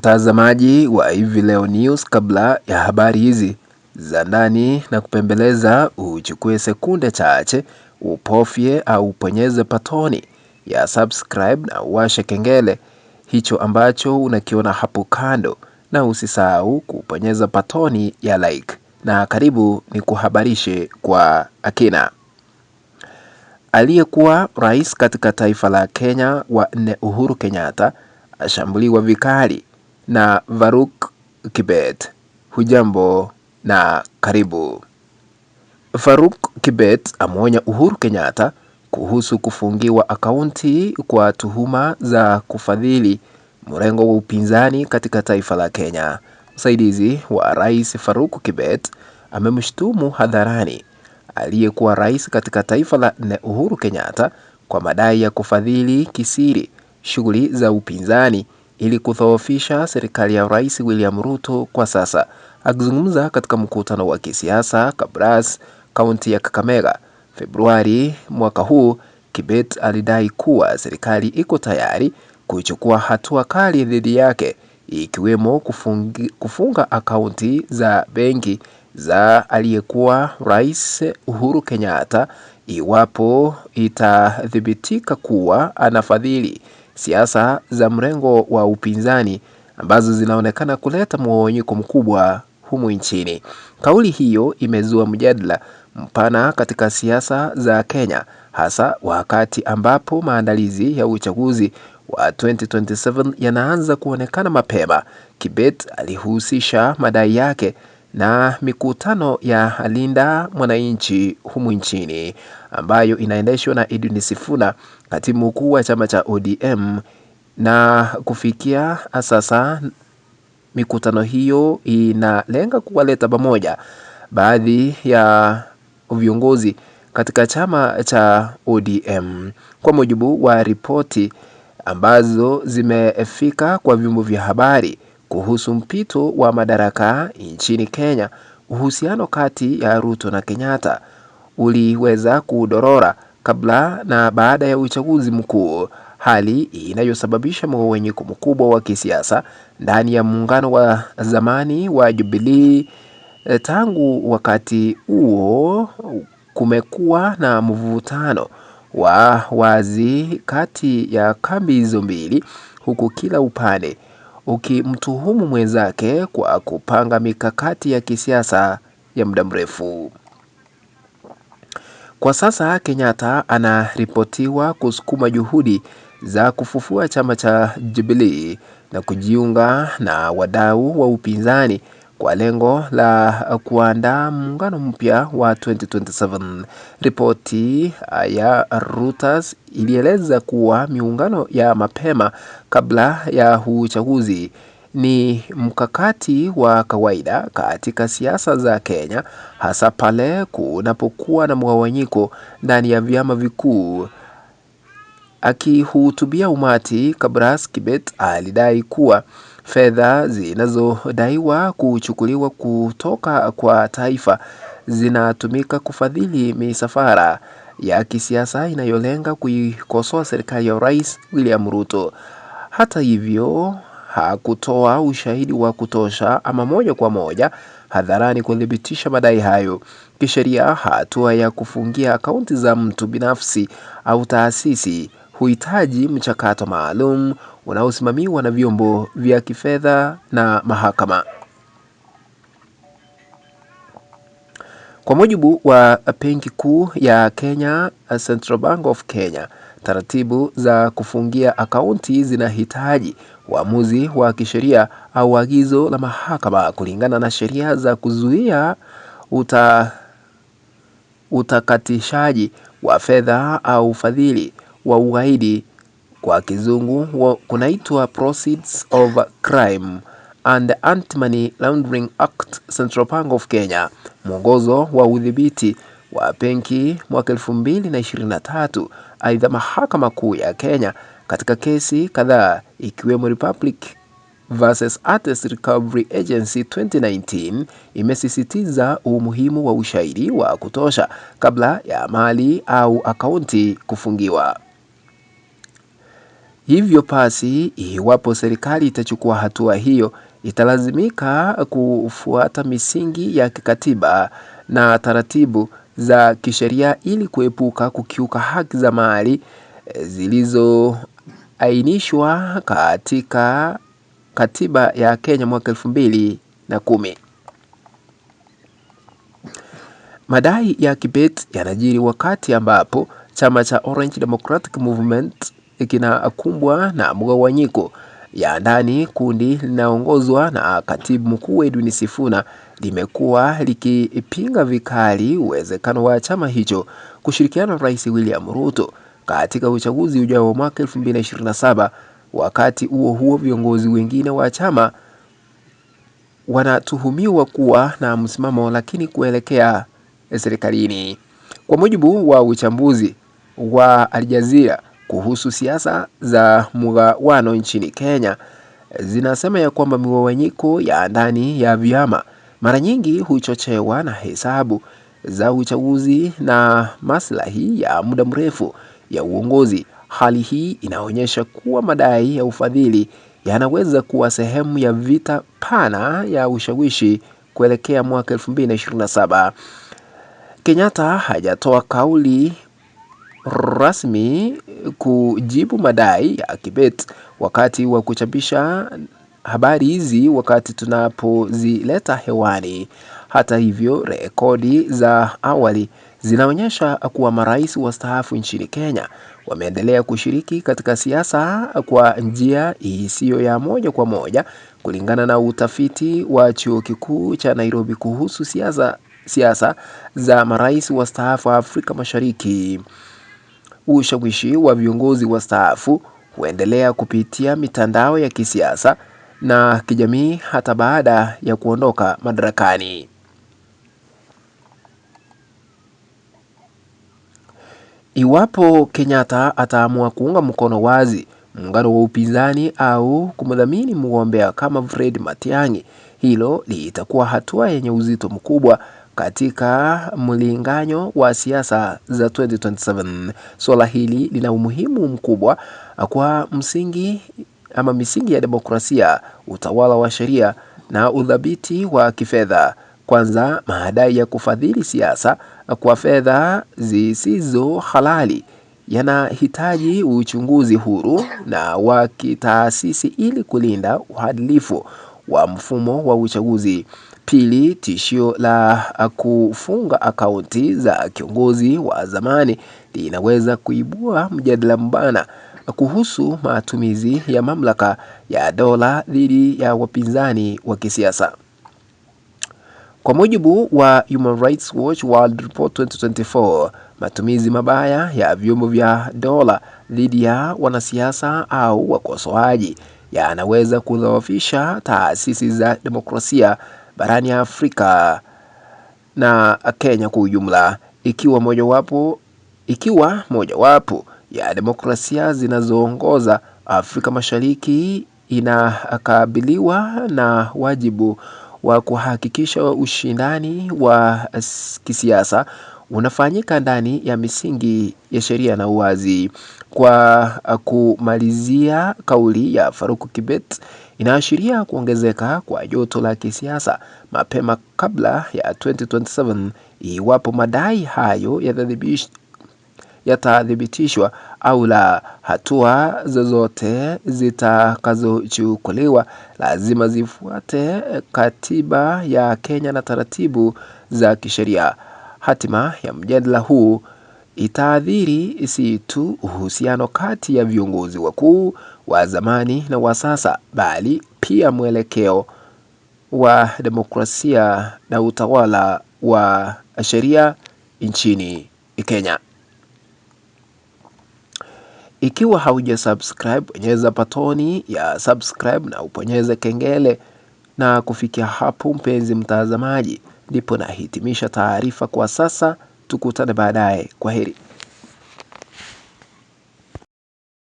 Mtazamaji wa Hivi Leo News, kabla ya habari hizi za ndani na kupembeleza, uchukue sekunde chache upofye au uponyeze patoni ya subscribe na uwashe kengele hicho ambacho unakiona hapo kando, na usisahau kuponyeza patoni ya like, na karibu ni kuhabarishe kwa akina. Aliyekuwa rais katika taifa la Kenya wa nne Uhuru Kenyatta ashambuliwa vikali na Faruk Kibet. Hujambo na karibu. Faruk Kibet amwonya Uhuru Kenyatta kuhusu kufungiwa akaunti kwa tuhuma za kufadhili mrengo wa upinzani katika taifa la Kenya. Msaidizi wa rais Faruk Kibet amemshutumu hadharani aliyekuwa rais katika taifa la nne Uhuru Kenyatta kwa madai ya kufadhili kisiri shughuli za upinzani ili kudhoofisha serikali ya Rais William Ruto kwa sasa. Akizungumza katika mkutano wa kisiasa Kabras, kaunti ya Kakamega, Februari mwaka huu, Kibet alidai kuwa serikali iko tayari kuchukua hatua kali dhidi yake, ikiwemo kufunga akaunti za benki za aliyekuwa Rais Uhuru Kenyatta iwapo itathibitika kuwa anafadhili siasa za mrengo wa upinzani ambazo zinaonekana kuleta mgawanyiko mkubwa humu nchini. Kauli hiyo imezua mjadala mpana katika siasa za Kenya, hasa wakati ambapo maandalizi ya uchaguzi wa 2027 yanaanza kuonekana mapema. Kibet alihusisha madai yake na mikutano ya Linda Mwananchi humu nchini ambayo inaendeshwa na Edwin Sifuna, katibu mkuu wa chama cha ODM, na kufikia sasa mikutano hiyo inalenga kuwaleta pamoja baadhi ya viongozi katika chama cha ODM. Kwa mujibu wa ripoti ambazo zimefika kwa vyombo vya habari kuhusu mpito wa madaraka nchini Kenya, uhusiano kati ya Ruto na Kenyatta uliweza kudorora kabla na baada ya uchaguzi mkuu, hali inayosababisha mgawanyiko mkubwa wa kisiasa ndani ya muungano wa zamani wa Jubilee. Tangu wakati huo kumekuwa na mvutano wa wazi kati ya kambi hizo mbili, huku kila upande ukimtuhumu mwenzake kwa kupanga mikakati ya kisiasa ya muda mrefu. Kwa sasa Kenyatta anaripotiwa kusukuma juhudi za kufufua chama cha Jubilee na kujiunga na wadau wa upinzani kwa lengo la kuandaa muungano mpya wa 2027. Ripoti ya Reuters ilieleza kuwa miungano ya mapema kabla ya uchaguzi ni mkakati wa kawaida katika siasa za Kenya, hasa pale kunapokuwa na mgawanyiko ndani ya vyama vikuu. Akihutubia umati, Kabras, Kibet alidai kuwa fedha zinazodaiwa kuchukuliwa kutoka kwa taifa zinatumika kufadhili misafara ya kisiasa inayolenga kuikosoa serikali ya Rais William Ruto. Hata hivyo, hakutoa ushahidi wa kutosha ama moja kwa moja hadharani kuthibitisha madai hayo. Kisheria, hatua ya kufungia akaunti za mtu binafsi au taasisi huhitaji mchakato maalum unaosimamiwa na vyombo vya kifedha na mahakama. Kwa mujibu wa Benki Kuu ya Kenya, Central Bank of Kenya, taratibu za kufungia akaunti zinahitaji uamuzi wa kisheria au agizo la mahakama kulingana na sheria za kuzuia utakatishaji wa fedha au ufadhili wa ugaidi, kwa kizungu kunaitwa Proceeds of Crime and Anti-Money Laundering Act, Central Bank of Kenya, mwongozo wa udhibiti wa benki mwaka 2023. Aidha, mahakama kuu ya Kenya katika kesi kadhaa ikiwemo Republic versus Artist Recovery Agency 2019 imesisitiza umuhimu wa ushahidi wa kutosha kabla ya mali au akaunti kufungiwa. Hivyo basi, iwapo serikali itachukua hatua hiyo, italazimika kufuata misingi ya kikatiba na taratibu za kisheria ili kuepuka kukiuka haki za mali zilizoainishwa katika katiba ya Kenya mwaka 2010. Madai ya Kibet yanajiri wakati ambapo chama cha Orange Democratic Movement kinakumbwa na mgawanyiko ya ndani. Kundi linaongozwa na katibu mkuu Edwin Sifuna limekuwa likipinga vikali uwezekano wa chama hicho kushirikiana na Rais William Ruto katika uchaguzi ujao wa mwaka 2027. Wakati huo huo, viongozi wengine wa chama wanatuhumiwa kuwa na msimamo lakini kuelekea serikalini. Kwa mujibu wa uchambuzi wa Al Jazeera kuhusu siasa za mgawano nchini Kenya, zinasema ya kwamba migawanyiko ya ndani ya vyama mara nyingi huchochewa na hesabu za uchaguzi na maslahi ya muda mrefu ya uongozi. Hali hii inaonyesha kuwa madai ya ufadhili yanaweza kuwa sehemu ya vita pana ya ushawishi kuelekea mwaka 2027. Kenyatta hajatoa kauli rasmi kujibu madai ya Kibet wakati wa kuchapisha habari hizi wakati tunapozileta hewani. Hata hivyo, rekodi za awali zinaonyesha kuwa marais wastaafu nchini Kenya wameendelea kushiriki katika siasa kwa njia isiyo ya moja kwa moja. Kulingana na utafiti wa Chuo Kikuu cha Nairobi kuhusu siasa za marais wastaafu Afrika Mashariki, ushawishi wa viongozi wastaafu huendelea kupitia mitandao ya kisiasa na kijamii hata baada ya kuondoka madarakani. Iwapo Kenyatta ataamua kuunga mkono wazi muungano wa upinzani au kumdhamini mgombea kama Fred Matiang'i, hilo litakuwa hatua yenye uzito mkubwa katika mlinganyo wa siasa za 2027. Suala hili lina umuhimu mkubwa kwa msingi ama misingi ya demokrasia, utawala wa sheria na udhabiti wa kifedha. Kwanza, madai ya kufadhili siasa kwa fedha zisizo halali yanahitaji uchunguzi huru na wa kitaasisi ili kulinda uadilifu wa mfumo wa uchaguzi. Pili, tishio la kufunga akaunti za kiongozi wa zamani linaweza kuibua mjadala mbana kuhusu matumizi ya mamlaka ya dola dhidi ya wapinzani wa kisiasa. Kwa mujibu wa Human Rights Watch World Report 2024, matumizi mabaya ya vyombo vya dola dhidi ya wanasiasa au wakosoaji yanaweza kudhoofisha taasisi za demokrasia barani Afrika na Kenya kwa ujumla, ikiwa mojawapo ya demokrasia zinazoongoza Afrika Mashariki inakabiliwa na wajibu wa kuhakikisha ushindani wa kisiasa unafanyika ndani ya misingi ya sheria na uwazi. Kwa kumalizia, kauli ya Farouk Kibet inaashiria kuongezeka kwa joto la kisiasa mapema kabla ya 2027. Iwapo madai hayo yatathibitishwa au la, hatua zozote zitakazochukuliwa lazima zifuate katiba ya Kenya na taratibu za kisheria. Hatima ya mjadala huu itaathiri si tu uhusiano kati ya viongozi wakuu wa zamani na wa sasa, bali pia mwelekeo wa demokrasia na utawala wa sheria nchini Kenya. Ikiwa hauja subscribe, bonyeza patoni ya subscribe na uponyeze kengele. Na kufikia hapo, mpenzi mtazamaji, ndipo nahitimisha taarifa kwa sasa. Tukutane baadaye. Kwa heri.